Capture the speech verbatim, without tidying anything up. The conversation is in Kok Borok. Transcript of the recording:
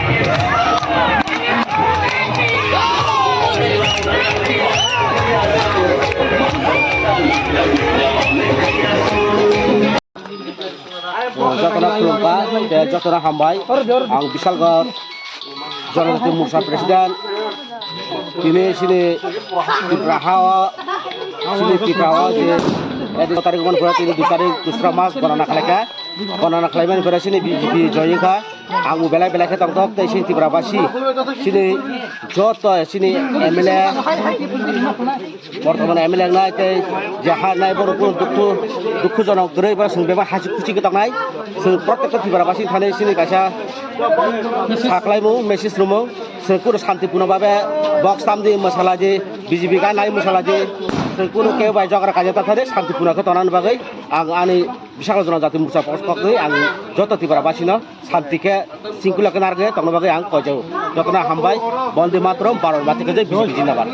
Jotono khulumkha, tei jotono hambai. Ang Bishalgarh Jonojati Morcha President. Tini chini Tripura ha o, chini Tripura o je, eh, dui tarik man pura tini dui tarik dusra mas gonana khlaikha. Gonana khlaimani pura chini B J P join kha. Ang bo belai belai khe tongthok tei chini Tripura basi, chini joto chini M L A, bortoman M L A wngnai tei je ha wngnai borok bo dukhu, dukhujonok kwrwi, borok chwng bebak hachik kuchik khe tongnai. Chwng protekta Tripura basi thani chini kaisa saklaimung, message rwmung, chwng kunu santipurno babe box tamdi, mwsalaidi, B J P ganai mwsalaidi, chwng kunu kebo bai jogra kaijak ta thani santipurno khe tongnani bagwi ang ani Bishalgarh Jonojati Morcha pokho kokni ang joto Tripura basino santi khe singkula khe narwkhe tongna bagwi ang koijago. Jotono hambai, Bonde Mataram, Bharat Mata ki Jai, B J P Zindabad.